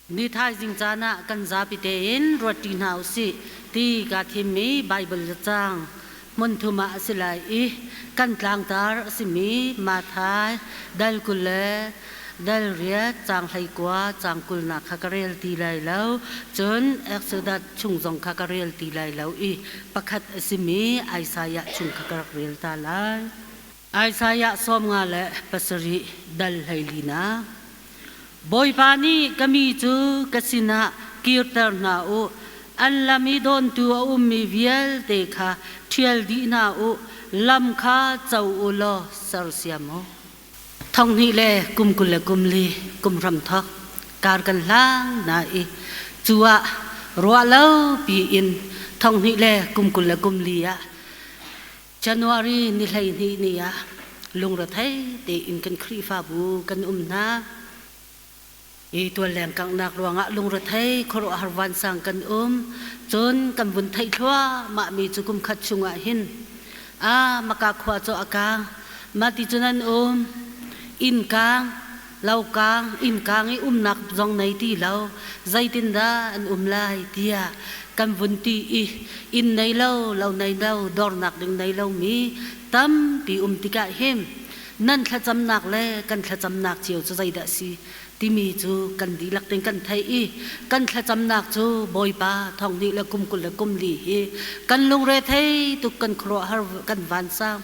Ni thaizing caan ah kan zapi tein ruatṭi hna u sih ti kaa thimmi Baibal caang hmunthum ah a si lai i kan tlangtar a simi Matthai dal 20 le dal 8 caang 19 caang 20nak kha ka rel ti lai lo. Cun Exodus chung zong kha ka rel ti lai lo i pakhat a simi Isaiah chung kha ka rak rel ta lai. Isaiah 57 dal 14nak. Bawipa nih ka mi cu ka sinah kirter hna u, an lam i dawntu a ummi vialte kha ṭhial dih hna u, lam kha co u law sersiam u. Thong hnih le kum 24 kum hramthawk kar kan hlang hna i cu ah ruah lo piin thong hnih le kum 24 ah January ni 12 ni ah lungrethei tein kan Khrihfabu kan um hna. Hi tualleng kanghnak ruangah lungrethei khuaruahhar vansang kan um. Cun kan vun theih thluahmah mi cu kum khat chungah hin a maka khua cu a kang. Mah ti cun an um. Inn kang, lo kang, inn kang i umnak zong nei ti lo. Zeitindah an um lai tiah kan vun ti i inn nei lo, lo nei lo, dornak ding nei lomi tampi um tikah hin nan thlacamnak le kan thlacamnak cio cu zeidah a si timi cu kan dihlak tein kan theih i kan thlacamnak cu Bawipa thong hnih le kum 24 hi kan lungre thei tuk kan khuaruahhar kan vansang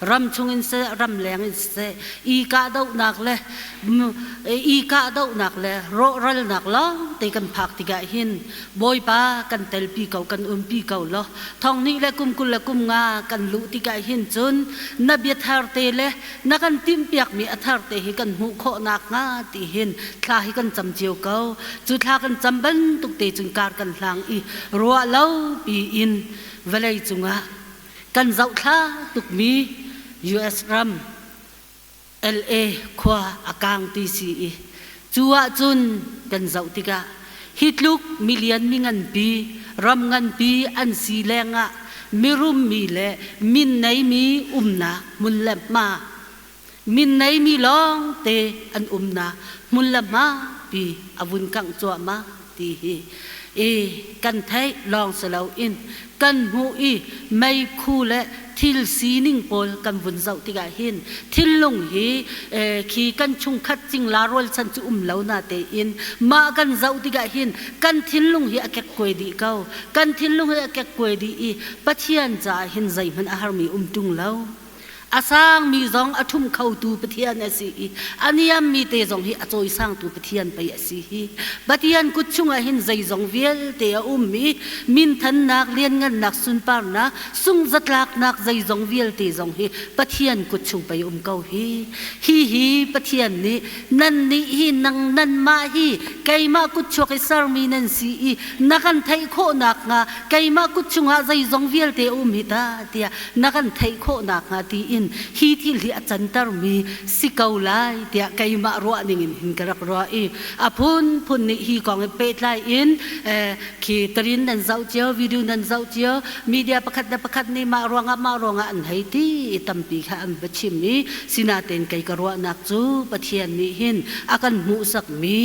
ram chung in seh ram leng in seh i kahdohnak le i kahdohnak le rawhralnak lawng te kan phak tikah hin Bawipa kan telpi ko kan umpi ko law thong hnih le kum 25 kan luh tikah hin cun na bia thar te le na kan timhpiakmi a thar te hi kan hmuh khawh nakhnga ti hin thla hi kan cam cio ko. Cu thla kan cam bantuk te cun kar kan hlang i ruah lo piin vawlei cungah kan zohthla tukmi US ram LA khua a kang ti si i cu ahcun kan zoh tikah hi tluk milian mi nganpi ram nganpi an si lengah mirum mi le min neimi umnak hmun le hma min neimi lawng te an umnak hmun le hma pi a vun kangh cuahmah ti hi i kan theih lawng si loin kan hmuh i meikhu le thil sining pawl kan vun zoh tikah hin thinlung hi khi kan chungkhat cingla rualchan cu um lo na tein mah kan zoh tikah hin kan thinlung hi a kekkuai dih ko. Kan thinlung hi a kekkuai dih i Pathian caah hin zeihmanh a harmi um ṭung lo. A sangmi zong a ṭhum khotu Pathian a si i a niammi te zong hi a cawisangtu Pathian pei a si hi. Pathian kut chungah hin zeizong vialte a um i minthannak, lianngannak, sunparnak, sungzatlaknak zeizong vialte zong hi Pathian kut chung pei um ko hi. Hi hi Pathian nih nannih hi nang nanmah hi keimah kut chuak i sermi nan si i na kan theih khawh nakhnga keimah kut chungah zeizong vialte a um hi ta tiah na kan theih khawh nakhnga tiin hi thil hi a cantermi si ko lai tiah keimah ruah ning in hin ka rak ruah i a phunphun nih hi kong i pehtlai in khi tarin nan zoh cio, video nan zoh cio, media pakhat le pakhat nih mah ruangah mah ruangah an hei ti i tampi kha an va chim i sinatein kei ka ruahnak cu Pathian nih hin a kan hmuhsakmi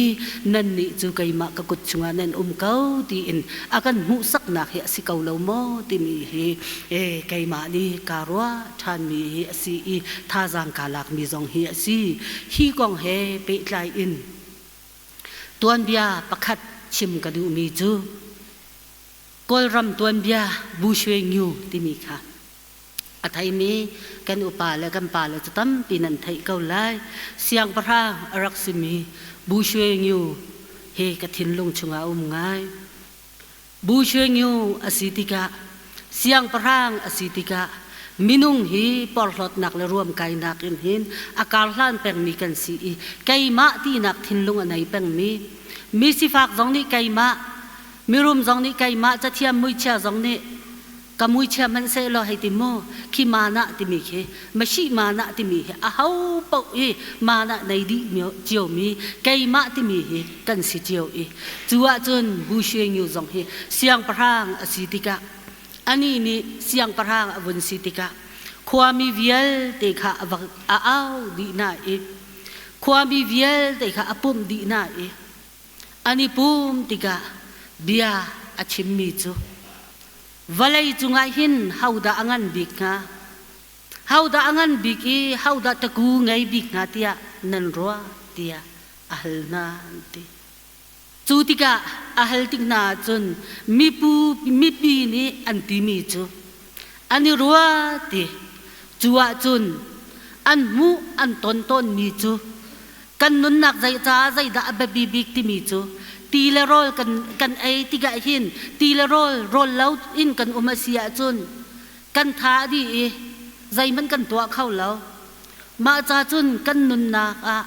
nannih cu keimah ka kut chungah nan um ko tiin a kan hmuhsaknak hi a si ko lo maw timi hi e keimah nih kaa ruah ṭhanmi hi a si i thazaang kaa lakmi zong hi a si. Hi kong he pehtlai in tuanbia pakhat chim ka duhmi cu Kawlram tuanbia Bu Shwe Ngu timi kha a theimi kan upa le kan pale cu tampi nan theih ko lai. Siangpahrang a rak simi Bu Shwe Ngu hi ka thinlung chungah a um ngai. Bu Shwe a si tikah, siangpahrang a si tikah minung hi porhlawtnak le ruamkainak in hin a karhlan pengmi kan si i keimah tinak thinlung a nei pengmi, mi sifak zong nih keimah, mirum zong nih keimah, cathiam muichia zong nih ka muichia hmanh sehlaw hei ti mu khi manah timi khi masih manah timi hi aho paoh hi manah nei dih ciomi keimah timi hi kan si cio i cu ahcun Bu Shwe Ngu zong hi siangpahrang a si tikah anih nih siangpahrang a vun si tikah khuami vialte kha a va a au dih hna i khuami vialte kha a pumh dih hna i. An i pum tikah bia a chimmi cu, Vawlei cungah hin hodah a ngan bik hnga? Hodah a ngan bik i hodah taku ngei bik hnga tiah nan ruah? tiah a hal hna, an ti. Cu tikah a hal tik hna ahcun mipu mipi nih an timi cu an i ruat i cu ahcun an hmuh an ton tawnmi cu kan nunnak zei caah zeidah a biapi bik timi cu ti le rawl kan, kan ei tikah hin ti le rawl rawl lo in kan um a si ahcun kan tha a dih i zeihmanh kan tuah kho lo. Mah ca cun kan nunnak ah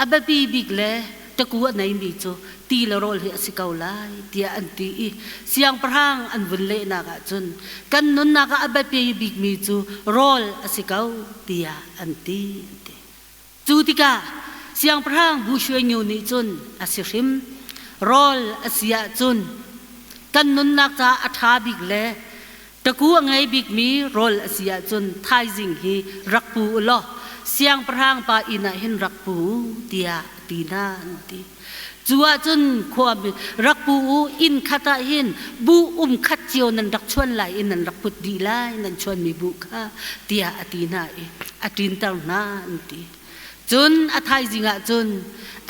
a biapi bik le taku a neimi cu ti le rawl hi a si ko lai tiah an ti i siangpahrang an vun lehnak ah cun kan nunnak ah a biapi bikmi cu rawl a si ko tiah an ti an ti. Cu tikah siangpahrang Bu Shwe Nyu nih cun a si hrim rawl a si ahcun kan nunnak caah a ṭha bik le Taku a ngei bikmi rawl a si ahcun thaizing hi rak pu u law siangpahrang pa inn ah hin rak pu u tiah a ti hna an ti. Cu ahcun khua rak pu u inn khat ah hin buh um khat cio nan rak chuan lai i nan rak put dih lai nan chuanmi buh kha tiah a ti hna i a ṭinter hna an ti. Cun a thaizing ah cun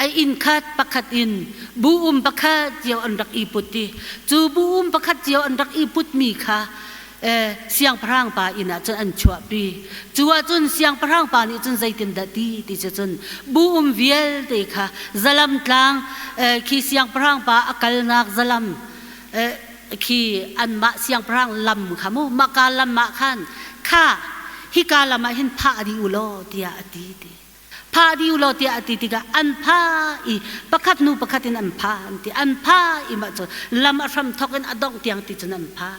a inn khat pakhat in bu-um pakhat cio an rak i put i cu bu-um pakhat cio an rak i putmi kha siangpahrang pa inn ah cun an chuahpi. Cu ah cun siangpahrang pa nih cun zeitindah ti ti cu cun bu-um vialte kha zalam tlang khi siangpahrang pa a kalnak zalam khi anmah siangpahrang lam kha mu mahka lam ah khan kha hika lam ah hin phah dih u law tiah a ti ti phah dih u law tiah a ti tikah an phah i pakhat hnu pakhat in an phah an ti an phah i mah cu lam a hram thawk in a dongh tiang ti cun an phah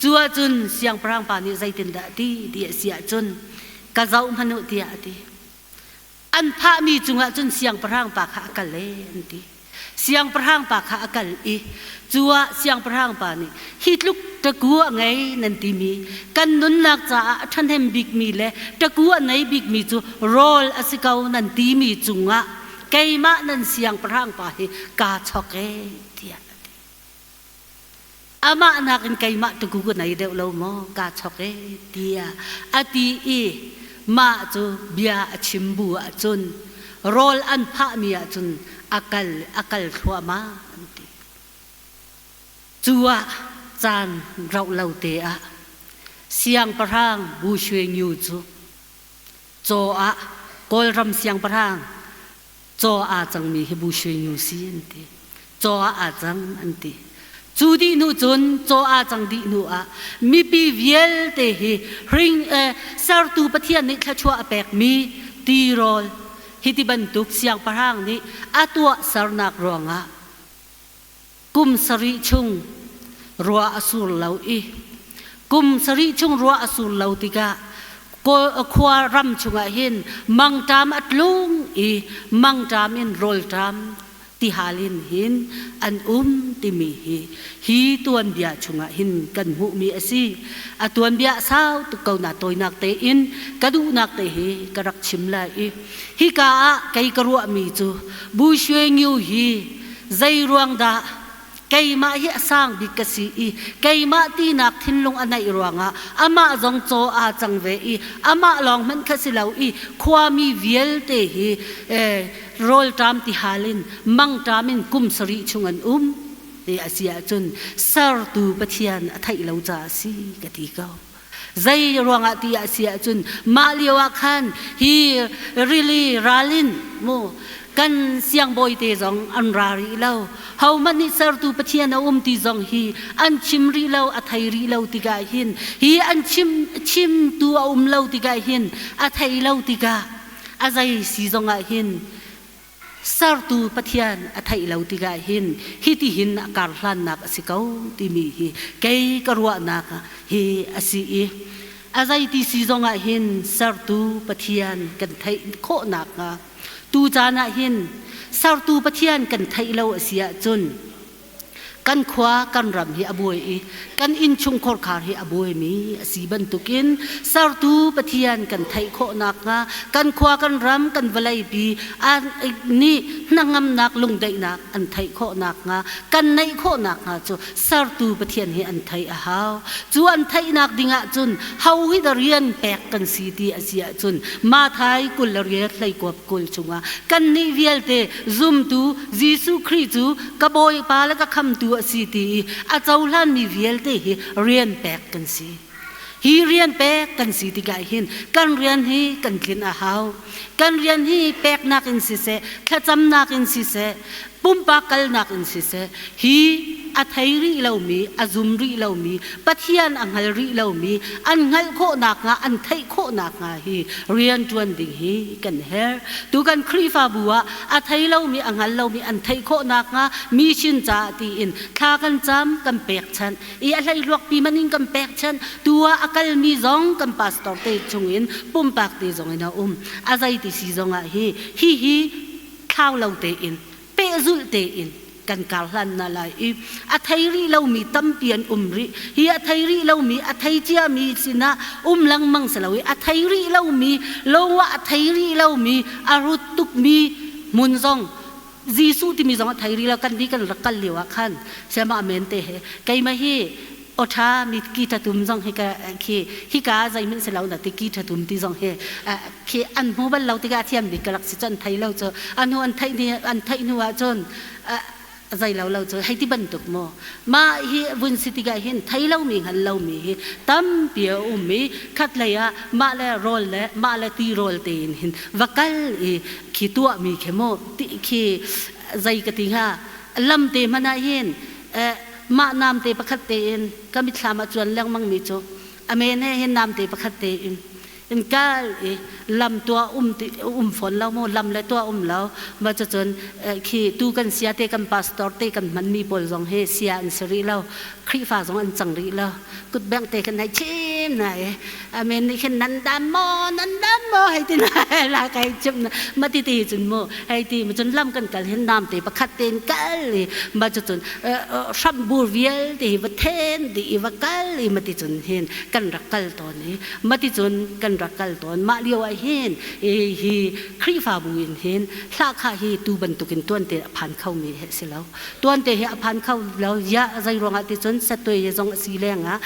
cu ahcun siangpahrang pa nih zeitindah a ti ti a si ahcun ka zoh hmanh u tiah a ti An phahmi cungah cun siangpahrang pa kha a kal e an ti. Siangpahrang pa kha a kal i cu ah siangpahrang pa nih hi tluk ṭaku a ngei nan timi kan nunnak caah a ṭhahnem bikmi le ṭaku a nei bikmi cu rawl a si ko nan timi cungah keimah nan siangpahrang pa hi kaa chawk e tiah a ti. Amah nakin keimah ṭaku ka nei deuh lo maw kaa chawk e tiah a ti i mah cu bia a chim bu ahcun rawl an phahmi ahcun a kal a kal thluahmah an ti. Cu ah caan rauh lo te ah siangpahrang Bu Shwe Nyu cu caw ah Kawlram siangpahrang caw aa cangmi hi Bu Shwe Nyu si an ti. Caw ah aa cang an ti. Cu dih hnu cun caw aa cang dih hnu ah mipi vialte hi hring sertu Pathian nih thluachuah a pekmi tirawl hi ti bantuk siangpahrang nih a tuah sernak ruangah kum sarih chung ruah a sur lo i kum sarih chung ruah a sur lo tikah khua ram chungah hin mangṭam a tlung i mangṭam in rawlṭam tihal in hin an um timi hi hi tuanbia chungah hin kan hmuhmi a si. A tuanbia a sau tuk ko na tawinak tein ka duhnak te hi ka rak chim lai i hika ah kei ka ruahmi cu Bu Shwe Ngyu hi zei ruang dah keimah hi a sang bik ka si i keimah tinak thinlung a neih ruangah amah zong caw aa cang ve i amah lawng hmanh kha si lo i khuami vialte hi rawlṭam tihal in mangṭam in kum sarih chung an um ti a si ahcun sertu Pathian a theih lo caah a si ka ti ko. Zei ruangah ti a si ahcun mah lio ah khan hi rili ral in mu kan siangbawi te zong an ra rih lo. Hohmanh nih sertu Pathian a um ti zong hi an chim rih lo, a thei rih lo tikah hin hi an chim chimtu a um lo tikah hin a thei lo tikah a zei si zongah hin sertu Pathian a theih lo tikah hin hitihin a karhlannak a si ko timi hi kei ka ruahnak hi a si i a zeiti si zongah hin sertu Pathian kan theih khawh nakhnga tu caan ah hin sertu Pathian kan theih lo a si ahcun. Kan khua kan ram hi a buai i kan innchung khorkhar hi a buaimi a si bantukin sertu Pathian kan theih khawh nakhnga kan khua kan ram kan vawleipi nih hnangamnak lungdaihnak an theih khawh nakhnga kan neih khawh nakhnga cu sertu Pathian hi an theih a hau. Cu an theihnak ding ahcun ho hi dah rian pek kan si ti a si ahcun Mathai 20 le riat hleikuap 20 chungah kannih vialte zumtu Jesuh Khrih cu ka Bawipa le ka khamtu a si ti i a cohlanmi vialte hi rian pek kan si. Hi rian pek kan si tikah hin kan rian hi kan tlinh a hau. Kan rian hi peknak in siseh, thlacamnak in siseh, pumpak kalnak in siseh, hi a thei rih lomi, a zum rih lomi, Pathian a hngal rih lomi, an hngalh khawh nakhnga, an theih khawh nakhnga hi rian ṭuan ding hi kan herh. Tu kan Khrihfabu ah a thei lomi, a hngal lomi an theih khawh nakhnga mission caah tiin thla kan cam, kan pekchanh i a hleihluakpi man in kan pekchanh. Tu ah a kalmi zong kan pastor te chungin pumpak te zong in a um. A zeiti si zongah hi hihi thlau lo tein pehzulh tein kan kar hlan hna lai i a thei rih lomi tampi an um rih. Hi a thei rih lomi a thei ciami sinah um lengmang si lo i a thei rih lomi lawngah a thei rih lomi a rut tukmi hmun zong Jesuh timi zong a thei rih lo. Kan nih kan rak kal lio ah khan siama amen te he keimah hi awṭha mi ki ṭhatum zong hi ka khi hika zeihmanh si lo na ti ki ṭhatum ti zong hi khi an hmu bal lo tikah thiam bik ka rak si cu an thei lo cu a hnu an theih ni an theih hnu ah cun zei lo lo cu hei ti bantuk maw mah hi vun si tikah hin thei lomi hngal lomi hi tampi a um i khat lei ah mah le rawl le mah le ti rawl tein hin va kal i khi tuahmi khi mu ti khi zei ka ti hnga lam te hmanh ah hin mah namte pakhat tein ka mitthlam ah cuan lengmang mi cu amen he hin namte pakhat tein in kal i lam tuah um ti um fawn lo mu lam le tuah um lo ma cucun khi tu kan sia te kan pastor te kan hman mi pawl zong hi sia an si rih lo Khrihfa zong an cang rih lo kut bengh te kan hei chim na i amen nih khin nan dam maw nan dam maw hei ti na la kai chim na ma ti ti cun mu hei ti ma cun lam kan kal hin nam te pakhat tein kal i ma cu cun hramh bur vialte hi va then di i va kal i ma ti cun hin kan rak kal tawn i ma ti cun kan rak kal tawn mah lio ah hin hi Khrihfabu in hin hlahkhah hi tu bantukin tuante a phan kho mi he si lo tuante hi a phan kho lo ya zei ruangah ti cun satwe hi zong a si lengah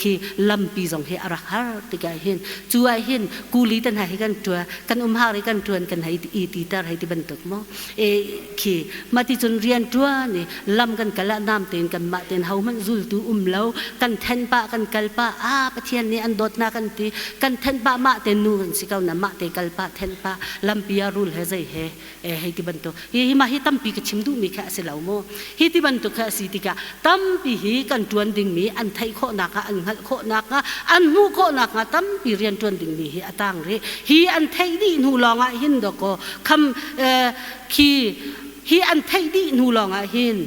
khi lampi zong hi a rak har tikah hin cu ah hin kuli te hna hi kan tua kan um har i kan tuan kan hei i ti tar hei ti bantuk mo e khi ma ti cun rian tuan i lam kan kal ah nam tein kan mah tein ho hmanh zultu um lo kan then pa kan kal pa a pathian nih an dawtna kan ti kan then pa mah te nu kan si ko na mah te kal pa then pa lampi ah rul he zei he e hei ti bantuk hi hi mah hi tampi ka chim duhmi kha a si lo mu hi ti bantuk kha a si tikah tampi hi kan ṭuan dingmi an theih khawhnak ah an hngalh khawhnak ah an hmuh khawhnak ah tampi rian ṭuan dingmi hi a tang rih hi an theih dih hnu lawngah hin dawkaw kham khi hi an theih dih hnu lawngah hin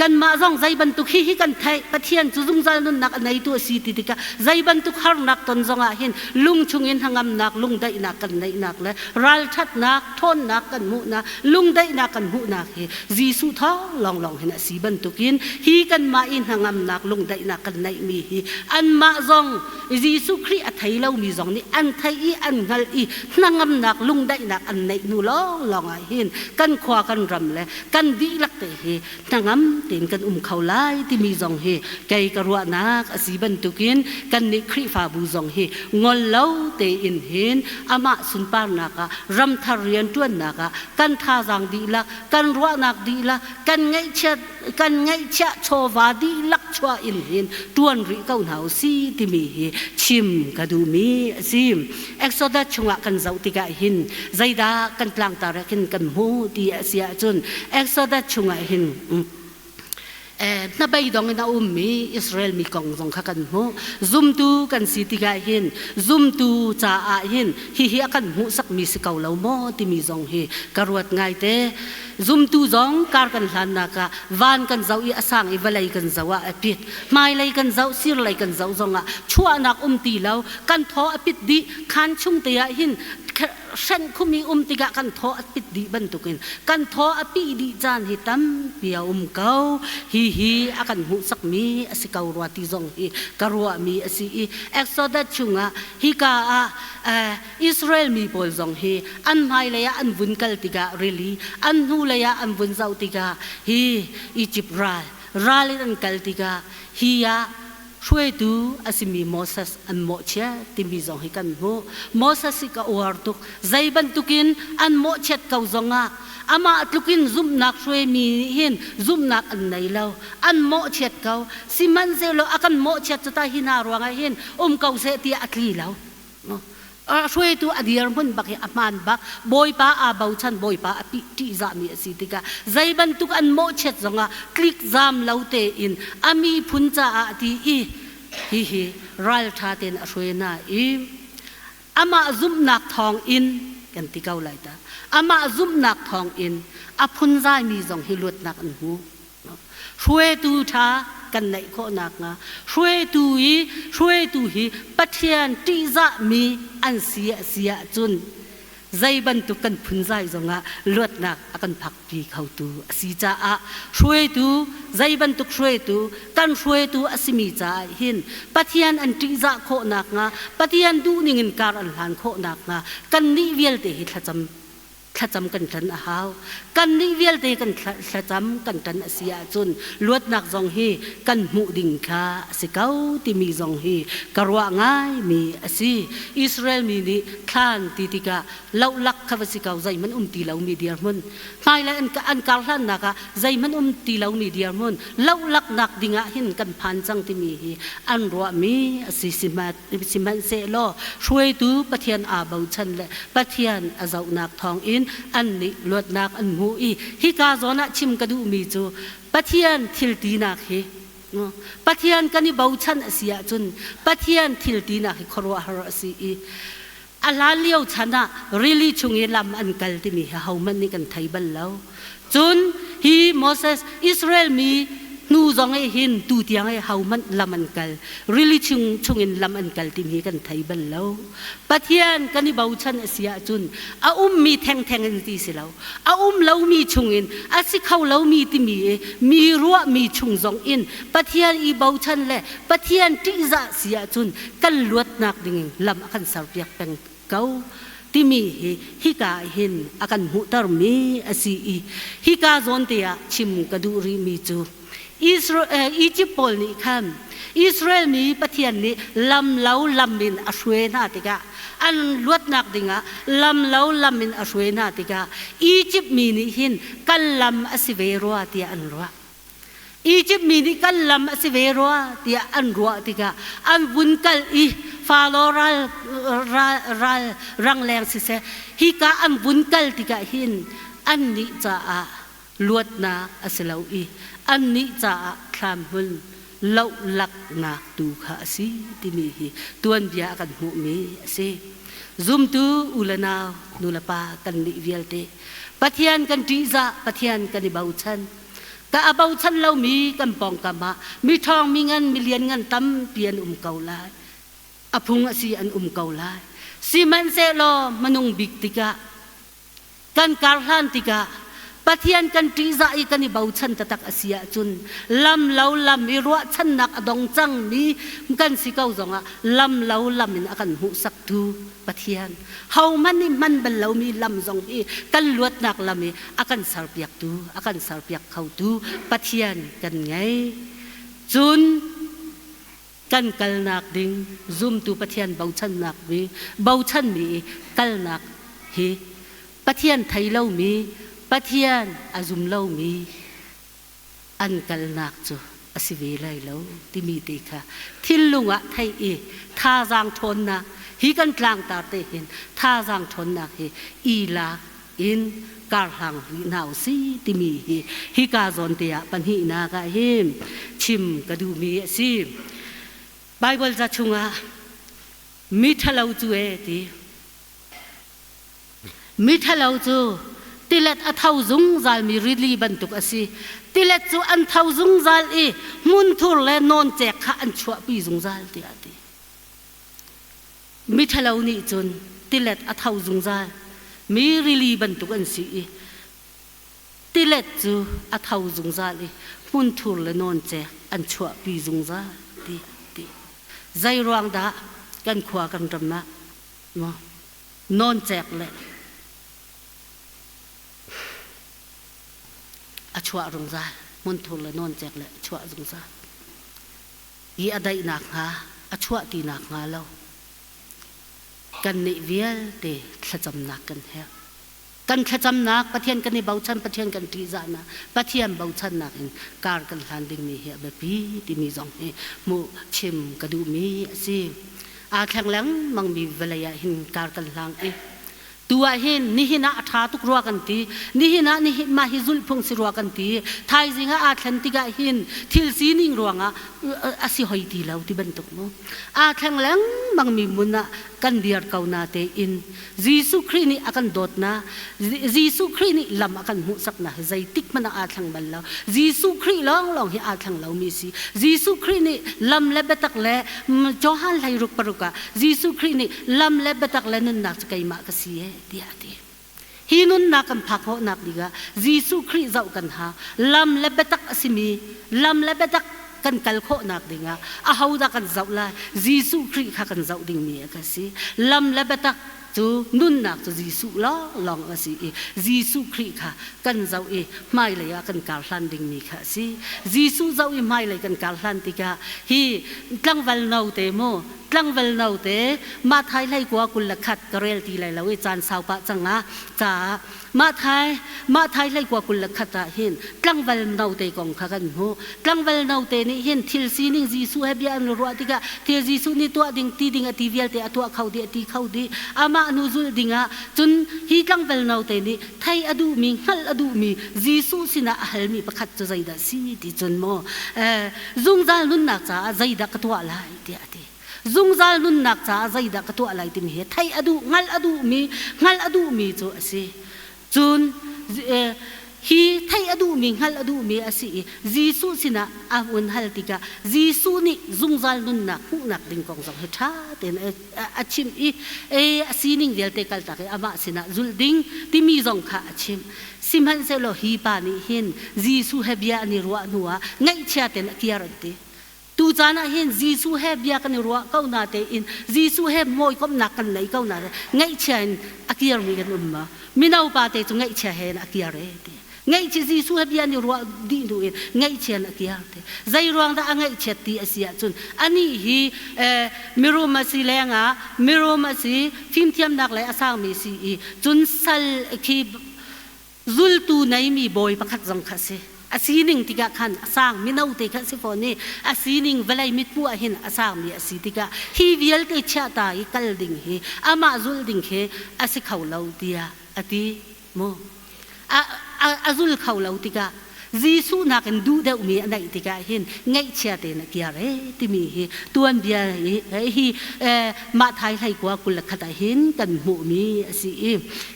kanmah zong zei bantuk hi hi kan theih Pathian cu zungzal nunnak a neitu a si ti tikah zei bantuk harnak ton zongah hin lung chungin hnangamnak lungdaihnak kan neihnak le ralṭhatnak ṭhawnnak kan hmuhnak lungdaihnak kan hmuhnak hi Jesuh thawng lawnglawng hin a si bantukin hi kanmah i hnangamnak lungdaihnak kan neihmi hi anmah zong Jesuh Khrih a thei lomi zong nih an theih i an hngalh i hnangamnak lungdaihnak an neih hnu lawnglawng ah hin kan khua kan ram le kan dihlak te hi hnangam tein kan um kho lai timi zong hi kei ka ruahnak a si bantukin kannih Khrihfabu zong hi ngol lo tein hin amah sunparnak ah ramthar rianṭuannak ah kan thazaang dihlak kan ruahnak dihlak kan ngaihchiat kan ngaihchiah chawva dihlak chuah in hin ṭuan rih ko hna u si timi hi chim ka duhmi a si. Exodus chungah kan zoh tikah hin zeidah kan tlangtar ah khin kan hmu ti a si ahcun Exodus chungah hin hnabeidong in a ummi Israel mi kong zong kha kan hmuh. Zumtu kan si tikah hin zumtu caah hin hihi a kan hmuhsakmi si ko lo maw timi zong hi ka ruat ngaite. Zumtu zong kar kan hlannak ah van kan zoh i a sang i vawlei kan zoh ah a pit. Hmailei kan zoh, sirlei kan zoh zongah chuahnak um ti lo, kan thaw a pit dih. Khaan chung te ah hin hrenh khumi um tikah kan thaw a pit dih bantukin kan thaw a pih dih caan hi tampi a um ko. Hihi a kan hmuhsakmi a si ko rua ti zong hi ka ruahmi a si i Exodus chungah hika ah Israel mi pawl zong hi an hmailei ah an vun kal tikah rili, an hnulei ah an vun zoh tikah hi Egypt ral, ral in an kal tikah hi ah hruaitu a simi Moses an mawhchiat timi zong hi kan hmuh. Moses hi ka uar tuk. Zei bantukin an mawhchiat ko zongah amah tlukin zumhnak hruaimi nih hin zumhnak an nei lo. An mawhchiat ko. Sihmanhsehlaw a kan mawhchiat cu ta hi hna ruangah hin um ko seh tiah a tli lo. Hruaitu a dirhmun bak hi a hmaan bak. Bawipa aa bochan, Bawipa a ṭihzahmi a si tikah zei bantuk an mawhchiat zongah tlikzam lo tein a miphun caah ti i hihi ralṭha tein a hruai hna i amah zumhnak thawng in kan ti ko lai ta. Amah zumhnak thawng in a phunzaimi zong hi luatnak an hmu. Hruaitu ṭha kan neih khawh nakhnga hruaitu i hruaitu hi Pathian ṭihzahmi an si a si ahcun zei bantuk kan phunzai zongah luatnak a kan phakpi khotu a si caah hruaitu zei bantuk hruaitu kan hruaitu a simi caah hin Pathian an ṭihzah khawh nakhnga Pathian duhning in kar an hlan khawh nakhnga kannih vialte hi thlacam thlacam kan ṭan a hau. Kannih vialte kan thlacam kan ṭan a si ahcun luatnak zong hi kan hmuh ding kha a si ko timi zong hi ka ruah ngaimi a si. Israel mi nih thlan ti tikah lohlak kha va si ko zeihmanh um ti lomi dirhmun hmailei an, an karhlannak ah zeihmanh um ti lomi dirhmun lohlaknak dingah hin kan phan cang timi hi an ruahmi a si sihmanhsehlaw hruaitu Pathian aa bochan le Pathian a zohnak thawngin an nih luatnak an hmu i hika zawn ah chim ka duhmi cu Pathian thil tinak hi Pathian kan i bochan a si ahcun Pathian thil tinak hi khuaruahhar a si i a hlan lio chan ah rili chung i lam an kal timi hi hohmanh nih kan thei bal lo. Cun hi Moses Israel mi hnu zong i hin tu tiang i hohmanh lam an kal rili chung chungin lam an kal timi kan thei bal lo. Pathian kan i bochan a si ahcun a ummi thengtheng in ti si lo. A um lomi chungin a si kho lomi timi i mi ruahmi chung zong in Pathian i bochan le Pathian ṭihzah si ahcun kan luatnak ding lam a kan serpiak peng ko timi hi hika hin a kan hmuhtermi a si i hika zawn te ah chim ka duh rihmi cu Israel, Egypt pawl nih khan Israel mi Pathian nih lam lo lam in a hruai hna tikah an luatnak dingah lam lo lam in a hruai hna tikah Egypt mi nih hin kan lam a si ve rua tiah an ruah. Egypt mi nih kan lam a si ve rua tiah an ruah tikah an vun kal i Faro ral, ral, ral rangleng siseh hika an vun kal tikah hin annih caah luatnak a si lo i annih caah thlam hmun lohlaknak tu kha a si timi hi tuanbia a kan hmuhmi a si. Zumtu u le nau, nu le pa kan nih vialte Pathian kan ṭihzah, Pathian kan i bochan. Ka a bochan lomi kan pawngkam ah mi ṭhawng mi ngan mi lianngan tampi an um ko lai. A phung a si an um ko lai. Sihmanhsehlaw hmanung bik tikah kan karhlan tikah Pathian kan ṭihzah i kan i bochan taktak a si ahcun lam lo lam i ruahchannak a dong cangmi kan si ko zongah lam lo lam in a kan hmuhsaktu Pathian hohmanh nih hman bal lomi lam zong hi kan luatnak lam i a kan serpiaktu a kan serpiak khotu Pathian kan ngei. Cun kan kalnak ding zumtu Pathian bochannak mi bochanmi i kalnak hi Pathian thei lomi Pathian a zum lomi an kalnak cu a si ve lai lo timi te kha thinlung ah theih i thazaang ṭhawnnak hi kan tlangtar te hin thazaang ṭhawnnak hi i lak in karhlang rih hna usih timi hi hika zawn te ah pahnihnak ah hin chim ka duhmi a si. Baibal ca chungah mi ṭhalo cu e ti Miṭhalo cu tilet a tho zungzalmi rili bantuk a si. Tilet cu an tho zungzal i hmunthur le nawncek kha an chuahpi zungzal tiah a ti. Miṭhalo nih cun tilet a tho zungzal. Mi rili bantuk an si i tilet cu a tho zungzal i hmunthur le nawncek an chuahpi zungzal ti ti. Zeiruang dah kan khua kan ram ah maw nawncek le a chuah zungzal hmunthur le nawncek le a chuah zungzal hi a daihnak hnga a chuah tinak hnga lo kannih vialte thlacamnak kan herh. Kan thlacamnak Pathian kan i bochan, Pathian kan ṭihzahnak, Pathian bochannak in kar kan hlan dingmi hi a biapi timi zong hi hmuh chim ka duhmi a si. Aa thleng lengmangmi vawlei ah hin kar kan hlang i tu ah hin nihin ah a ṭha tuk rua kan ti, nihin ah nihin mah hi zulhphung si rua kan ti, thaizing ah aa thlen tikah hin thil sining ruangah a si hoi ti lo ti bantuk mu. Aa thleng lengmangmi hmun ah kan dir ko na tein Jesuh Khrih nih a kan dawtnak, Jesuh Khrih nih lam a kan hmuhsaknak hi zeitik hmanh ah aa thleng bal lo. Jesuh Khrih lawnglawng hi aa thleng lomi si. Jesuh Khrih nih lam le biatak le Johan 16 ah Jesuh Khrih nih lam le biatak le nunnak cu keimah ka si ee tiah a ti. Hi nunnak kan phak khawhnak dingah Jesuh Khrih zoh kan hau. Lam le biatak a simi lam le biatak kan kal khawhnak dingah ahodah kan zoh lai? Jesuh Khrih kha kan zoh dingmi a ka si. Lam le biatak cu nunnak cu Jesuh lawnglawng a si i Jesuh Khrih kha kan zoh i hmailei ah kan kar hlan dingmi kha a si. Jesuh zoh i hmailei kan kar hlan tikah hi tlangval no te mu tlangval note Mathai hleikua 21 ka rel ti lai lo i caan sau pah cang ah caah Mathai Mathai hleikua 21 ah hin tlangval note kong kha kan hmuh. Tlangval note nih hin thil sining Jesuh he bia an ruah tikah thil Jesuh nih tuah ding ti ding a ti vialte a tuah kho dih a ti kho dih. Amah hnu zulh dingah cun hi tlangval note nih thei a duhmi hngalh a duhmi Jesuh sinah a halmi pakhat cu zeidah si ti cun maw zungzal nunnak caah zeidah ka tuah lai tiah a ti. Zungzal nunnak caah zeidah ka tuah lai timi hi theih a duh, hngalh a duhmi, hngalh a duhmi cu a si. Cun hi theih a duhmi, hngalh a duhmi a si i Jesuh sinah a hun hal tikah Jesuh nih zungzal nunnak hmuhnak ding kong zong hi ṭha tein a chimh i a sining vialte kaltak i amah sinah zulh ding timi zong kha a chimh. Sihmanhsehlaw hi pa nih hin Jesuh he bia an i ruah hnuah ngaihchia tein a kiar an ti. Tu caan ah hin Jesuh he bia kan i ruah ko na tein Jesuh he hawikomhnak kan nei ko na ngaihchia in a kirmi kan um ma? Mino pa te cu ngaihchia he in a kir e ti. Ngaihchia Jesuh he bia an i ruah dih hnu in ngaihchia in a kir ti. Zei ruang dah a ngaihchiat ti a si ahcun anih hi mirum a si lengah mirum a si fimthiamnak lei a sangmi si i cun sal khi Zultu neimi bawi pakhat zong kha a si. A sining tikah khan a sang mino te kha a si fawn i a sining vawlei mithmuh ah hin a sangmi a si tikah hi vialte chiahta i kal ding hi amah zulh ding khi a si kho lo tiah a ti mu. A, a, a zul kho lo tikah Jesuh nakin duh deuhmi a neih tikah hin ngaihchia tein a kiar e timi hi tuanbia hi, hi mah thai hleikua 21 ah hin kan hmuhmi a si i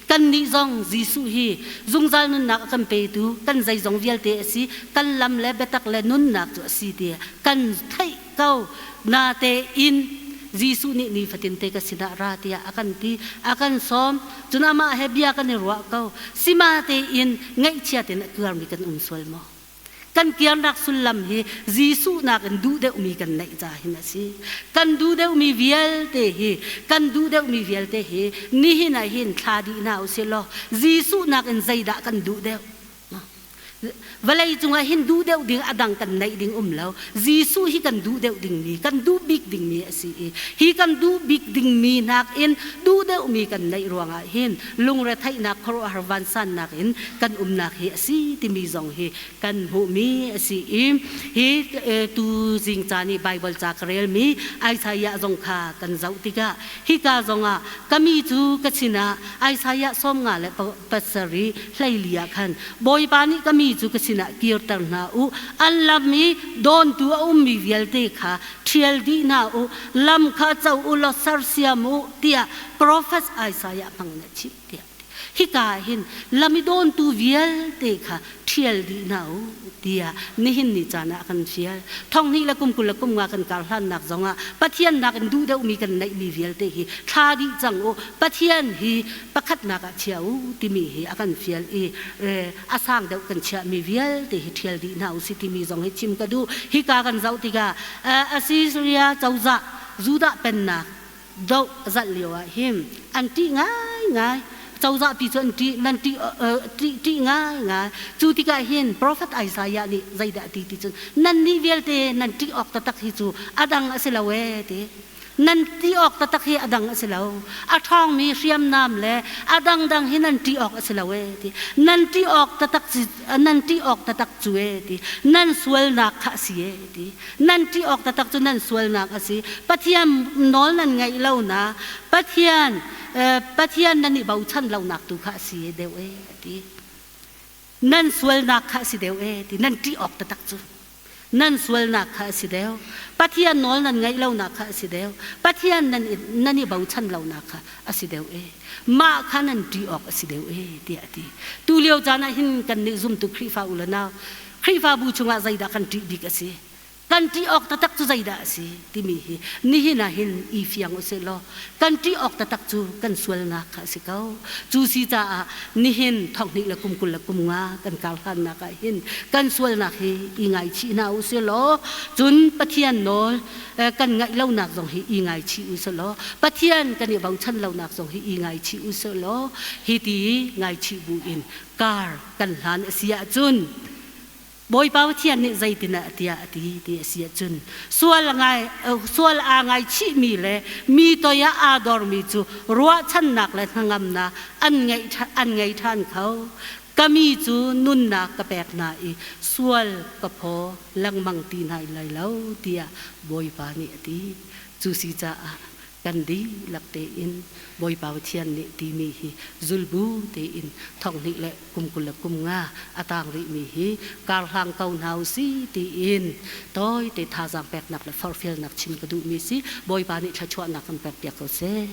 Kannih zong Jesuh hi zungzal nunnak a kan petu kan zeizong vialte a si, kan lam le biatak le nunnak cu a si ti kan theih ko. Natein Jesuh nih nifatinte ka sinah ra tiah a kan ti, a kan sawm. Cun amah he bia kan i ruah ko. Sima tein ngaihchia tein a kuarmi kan um sual maw? Kan kiarnak sullam hi Jesuh nakin duh deuhmi kan neih ca hin a si. Kan duh deuhmi vialte hi, kan duh deuhmi vialte hi nihin ah hin thla dih hna usih law Jesuh nakin zeidah kan duh deuh? Vawlei cungah hin duh deuh ding a dang kan neih ding um lo. Jesuh hi kan duh deuh dingmi, kan duh bik dingmi a si i hi kan duh bik dingmi nakin duh deuhmi kan neih ruangah hin lungretheihnak khuaruahhar vansannak in kan umnak hi a si timi zong hi kan hmuhmi a si i hi tu zing caan i Baibal ca ka relmi Isaiah zong kha kan zoh tikah hika zongah ka mi cu ka sinah Isaiah 57:14 ah khan Bawipa nih ka mi cu ka sinah kirter hna u an lam i dawntu a ummi vialte kha ṭhial dih hna u lam kha co u law sersiam u tiah Profet Isaiah hmang in a chim tiah a ti. Hika ah hin lam i dawntu vialte kha ṭhial dih hna u tiah nihin ni caan ah a kan fial. Thonghnih le kum 25 kan kar hlannak zongah Pathian nakin duh deuhmi kan neihmi vialte hi thla dih cang u, Pathian hi pakhatnak ah chia u timi hi a kan fial i a sang deuh kan chiahmi vialte hi ṭhial dih hna u si timi zong hi chim ka duh. Hika kan zoh tikah Assyria cozah Judah pennak doh a zalh lio ah hin an ṭih ngaingai. Cozahpi cu an ṭih, nan ṭih, ṭih, ṭih ngaingai. Cu tikah hin profet Isaiah nih zeidah a ti ti cun, nannih vialte nan ṭih awk taktak hi cu a dang a si lo ee ti. Nan ṭih awk taktak hi a dang a si lo. A ṭhawngmi hriamnam le a dangdang hi nan ṭih awk a si lo ee ti. Nan ṭih awk taktak nan ṭih awk taktak cu ee ti. Nan sualnak kha a si ee ti. Nan ṭih awk taktak cu nan sualnak a si. Pathian nawl nan ngaih lonak, Pathian Pathian nan i bochan lonak tu kha a si deuh ee a ti. Nan sualnak kha a si deuh ee ti. Nan ṭih awk taktak cu nan sualnak kha a si deuh. Pathian nawl nan ngaih lonak kha a si deuh. Pathian nan nan i bochan lonak kha a si deuh ee. Mah kha nan ṭih awk a si deuh ee tiah a ti. Tu lio caan ah hin kannih zumtu Khrihfa u le nau Khrihfabu chungah zeidah kan ṭih bik a si? Kan ṭih awk taktak cu zeidah a si? timi hi nihin ah hin i fiang u sih law kan ṭih awk taktak cu kan sualnak kha a si ko. Cu si caah nihin thonghnih le kum 25 kan kar hlannak ah hin kan sualnak hi i ngaichih hna u sih law cun Pathian nawl kan ngaih lonak zong hi i ngaichih u sih law Pathian kan i bochan lonak zong hi i ngaichih u sih law hi ti ngaichih bu in kar kan hlan a si ahcun Bawipa Pathian nih zeitinah tiah a ti ti a si ahcun sual ngai sual aa ngaichihmi le mi toi ah aa dormi cu ruahchannak le hnangamnak an ngeih an ngei ṭhan kho. Ka mi cu nunnak ka pek hna i sual ka phaw lengmang ti hna lai lo tiah Bawipa nih a ti. Cu si caah kan dihlak tein Bawipa Pathian nih timi hi zulbu tein thonghnih le kum 25 a tang rihmi hi karhlang ko hna u si tiin tawite thazaang peknak le forhfialnak chim ka duhmi si. Bawipa nih thluachuahnak kan pekpiak ko seh.